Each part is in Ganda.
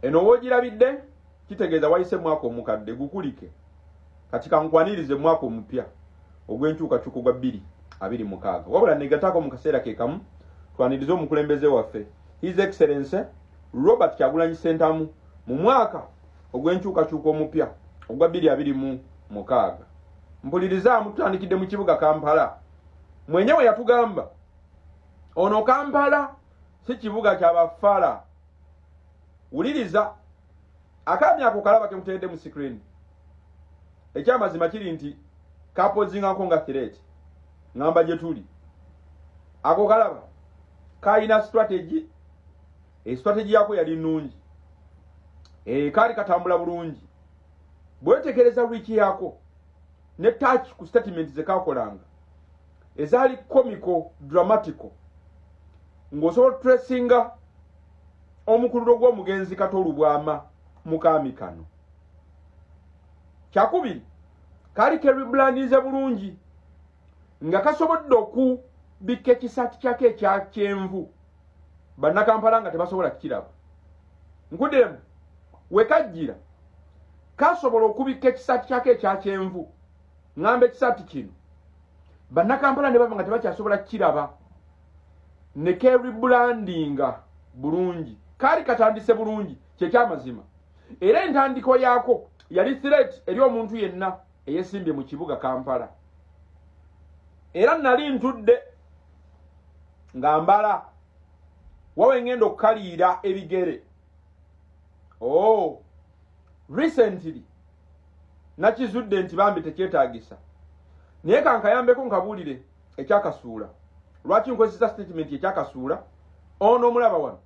Eno woogirabidde kitegeeza wayise mwaka omukadde gukulike. Kati kankwanirize mwaka omupya ogw'enkyukakyuka ogwa 2026. Wabula negataako mu kaseera ke kamu twanirize omukulembeze waffe, His Excellency Robert Kyagulanyi Ssentamu, mu mwaka ogw'enkyukakyuka omupya ogwa 2026. Mpulirizaamu, tutandikidde mu kibuga Kampala. Mwenyewe yatugamba ono Kampala si kibuga kyabafala. Wuliriza akaami ako, kalaba kemuteredde mu screen. Ekyamazima kiri nti kapozingako nga threat ngamba gye tuli. Ako kalaba kalina strategy, e strategy yako yali nnungi, kaali katambula bulungi. Bwetekereza wiiki yako ne touch ku statement zekakolanga ezaali comical, dramatical, ng'osobola tracinga omukululo gw'omugenzi Kato Lubwama mukaami kano. Kyakubiri, kaali kerebrandinze bulungi nga kasobodde okubikka ekisaati kyako ekya kyenvu, Bannakampala nga tebasobola kukiraba. Nkuddiremu, wekajjira kasobola okubikka ekisaati kyako ekya kyenvu, ŋŋamba ekisaati kino, Bannakampala ne baba nga tebakyasobola kukiraba, ne kerebrandinga bulungi. Kaali katandise bulungi, kyekyamazima, era entandiko yaako yali threat eri omuntu yenna eyesimbye mu kibuga Kampala. Era nali ntudde nga mbala wawe ngenda okukaliira ebigere. Oh, recently nakizudde nti bambi tekyetaagisa, naye kankayambeko nkabuulire ekyakasuula. Lwaki nkozesa statement ekyakasuula? Ono omulaba wano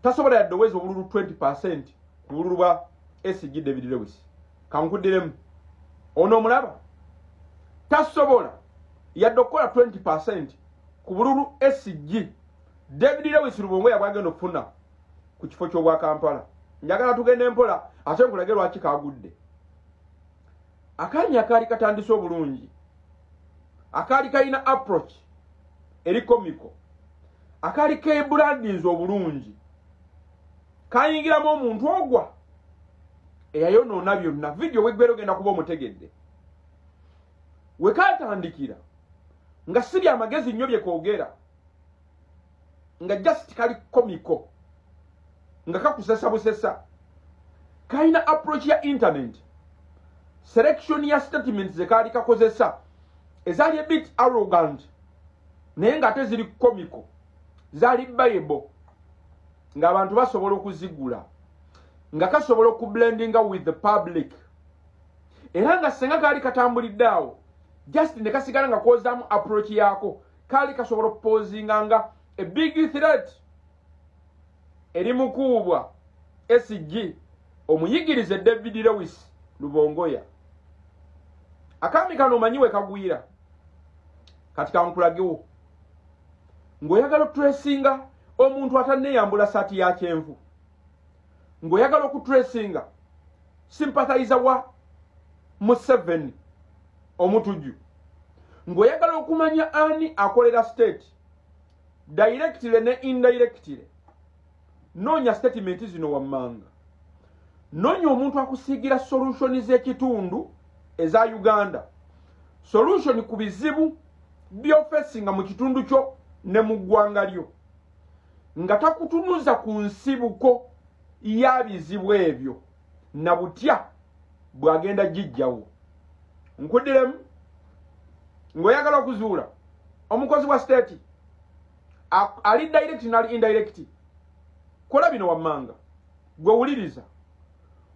tasobola yadde oweza obululu 20% ku bululu bwa SG David Lewis. Kankuddiremu, ono omulaba tasobola yadde okukola 20% ku bululu SG David Lewis Lubongoya bwagenda okufuna ku kifo ky'obwakampala. Njagala tugende mpola ate nkulage lwaki kagudde. Akaanya akaali katandise obulungi, akaali kalina approach eri comical, akaali kebrandinze obulungi, kayingiramu omuntu ogwa eyayonoona byonna. Vidiyo weggwera ogenda kuba omutegedde. We katandikira nga si byamagezi nnyo byekoogera, nga just kali comical, nga kakusesa busesa, kalina approach ya internet, selection ya statements zekaali kakozesa ezaali a bit arrogant, naye ng'ate ziri comical, zaali viable, ng'abantu basobola okuzigula, nga kasobola okublendinga with the public. Era nga senga kaali katambulidde awo just ne kasigala nga kozaamu approach yaako, kaali kasobola okupozinga nga a big threat eri mukuubwa SG omuyigirize David Lewis Lubongoya. Akaami kano omanyi we kagwira. Kati kankulagewo, ng'oyagala otracinga omuntu atanneeyambula saati ya kyenvu, ng'oyagala okutracinga sympathizer wa Museveni omutujju, ng'oyagala okumanya ani akolera state directly ne indirectly, noonya statement zino wammanga. Noonya omuntu akusiigira solution z'ekitundu eza Uganda, solution ku bizibu by'ofacinga mu kitundu kyo ne mu ggwanga lyo, nga takutunuza ku nsibuko ya bizibu ebyo na butya bw'agenda gijjawo. Nkuddiremu, ng'oyagala okuzuula omukozi wa state ali direct nali indirect, kola bino wammanga. Gwe wuliriza,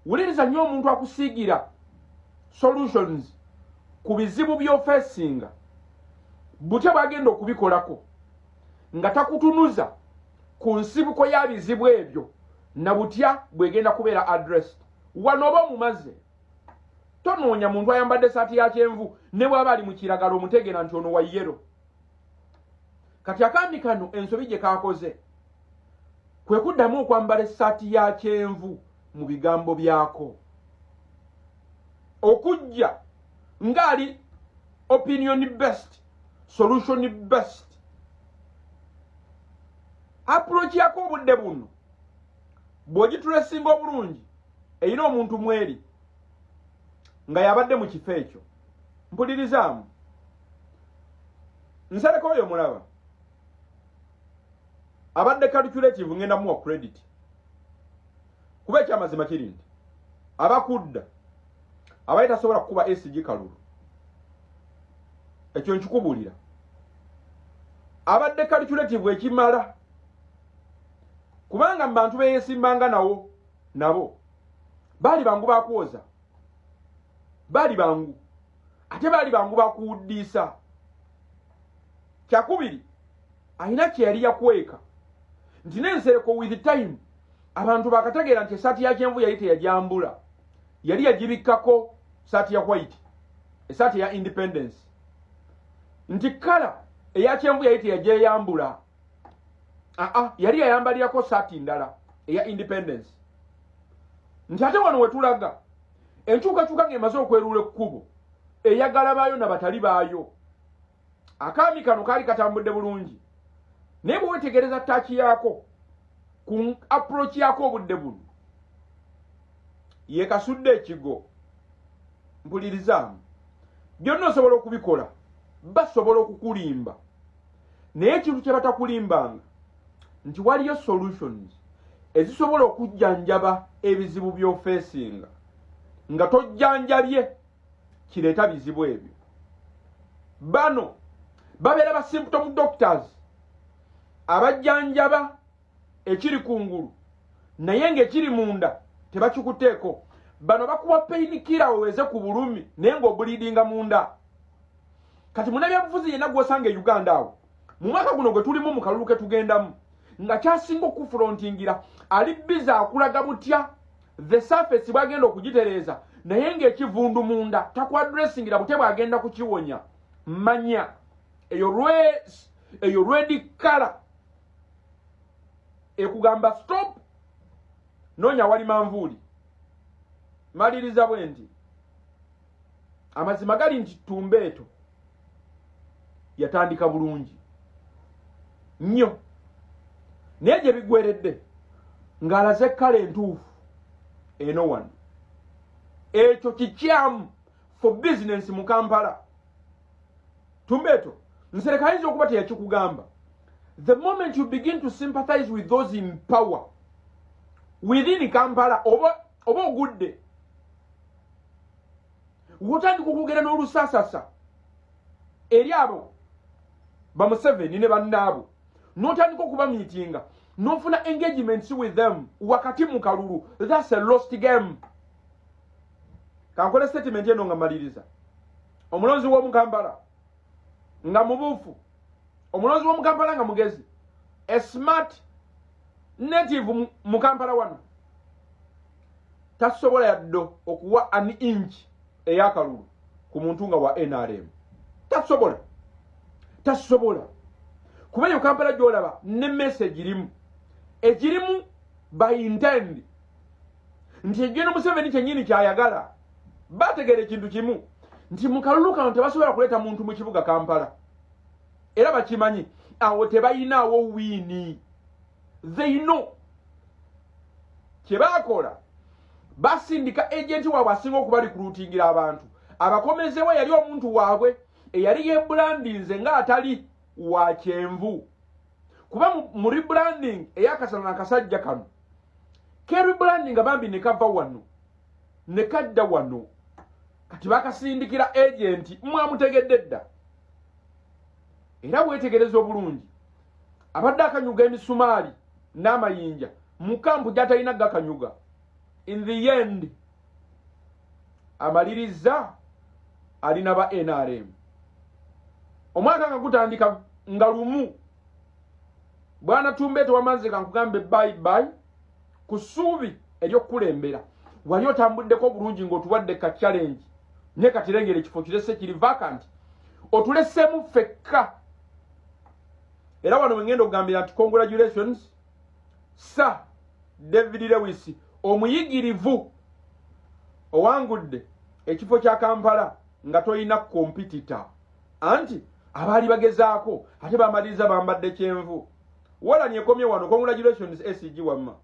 wuliriza nnyo omuntu akusiigira solutions ku bizibu by'ofacinga, butya bwagenda okubikolako, nga takutunuza ku nsibuko ya bizibu ebyo na butya bwegenda kubeera addressed. Wano oba omumaze. Tonoonya muntu ayambadde saati ya kyenvu, ne bw'aba ali mu kiragala omutegeera nti ono wa yellow. Kati akaami kano ensobi gye kakoze kwe kuddamu okwambala essaati ya kyenvu mu bigambo byako, okujja ng'ali opinion based, solution based approach yako. Obudde buno Bw'ogitulesinga obulungi, erina omuntu mweri nga yabadde mu kifo ekyo. Mpulirizaamu, Nsereko oyo mulaba abadde calculative. Ngenda muwa credit, kuba ekyamazima kiri nti abakudda abaye tasobola kukuba SG kalulu. Ekyo nkikubuulira, abadde calculative ekimala, kubanga mu bantu beyesimbanga nawo nabo baali bangu bakwoza, baali bangu, ate baali bangu bakuwuddiisa. Kyakubiri, alina kye yali yakweka nti n'Ensereko with time abantu bakategeera nti esaati ya kyenvu yali teyajambula, yali yagibikkako saati ya white, esaati eya independence, nti colour eya kyenvu yali teyajeyambula, aa yali yayambalirako saati ndala eya independence. Nti ate wano wetulaga enkyukakyuka ng'emaze okwerula ekkubo, eyagala baayo nabatali baayo. Akaami kano kaali katambudde bulungi, naye bwe wetegereza taaki yaako ku approach yaako obudde buno, yekasudde ekigo. Mpulirizaamu, byonna osobola okubikola, basobola okukulimba, naye ekintu kye batakulimbanga nti waliyo solutions ezisobola okujjanjaba ebizibu by'ofeesinga nga tojjanjabye kireeta bizibu ebyo. Bano babeera ba symptom doctors abajjanjaba ekiri kungulu, naye ng'ekiri munda tebakikuteeko. Bano bakuwa painkiller weweze ku bulumi, naye ng'obulidinga munda. Kati munabyabufuzi yenna gwosanga e Uganda awo mu mwaka guno gwe tulimu, mu kalulu ke tugendamu, nga kyasinga okufrontingira, ali busy akulaga butya the surface bwagenda okugitereeza, naye ng'ekivundu munda takwadressingira butya bwagenda kukiwonya. Manya eyo red colour ekugamba stop, noonya wali manvuuli. Maliriza bwe nti amazima gali nti Tumbeeto yatandika bulungi nnyo, naye gye bigweredde ng'alaze colour entuufu eno wano. Ekyo kikyamu for business mu Kampala. Tumbeeto, Nsereko ayinza okuba teyakikugamba, the moment you begin to sympathize with those in power within Kampala, oba ogudde. Wotandika okwogera n'olusasasa eri abo Bamuseveni ne bannaabo, n'otandika okubamiitinga, n'ofuna engagements with them wakati mu kalulu, that's a lost game. Kankole statement eno nga maliriza. Omulonzi w'omukampala nga mubuufu, omulonzi w'omukampala nga mugezi, a smart native mu Kampala wano tasobola yadde okuwa an inch ey'akalulu ku muntu nga wa NRM. Tasobola, tasobola, kuba eyo Kampala gy'olaba ne message irimu, ekirimu by intend nti egeno Museveni kyennyini kyayagala. Bategeera ekintu kimu nti mu kalulu kano tebasobola kuleeta muntu mu kibuga Kampala, era bakimanyi awo tebayinaawo win. They know kyebakola, basindika agent waabwe asinga okuba recruitingira abantu abakomezewo, yali omuntu waabwe eyali yebrandinze ng'atali wa kyenvu, kuba mu rebranding eyakasana nakasajja kano ke rebranding bambi ne kava wano ne kadda wano. Kati bakasindikira agent, mwamutegedde dda. Era bwetegereza obulungi, abadde akanyuga emisumaali n'amayinja mu camp gy'atalina gakanyuga. In the end amaliriza alina ba NRM. Omwaka nga gutandika nga lumu, bwana Tumbeeto wamanzi, kankugambe bye bye ku ssuubi ery'okukulembera. Wali otambuddeko bulungi ng'otuwadde ka challenge, naye kati lengera ekifo kirese kiri vacant, otulesemu ffekka. Era wano wengenda okugambira nti congratulations, Sir David Lewis omuyigirivu, owangudde ekifo kya Kampala nga tolina competitor, anti abaali bagezaako ate bamaliriza bambadde kyenvu. Walani ekomye wano. Congratulations, SG wamma.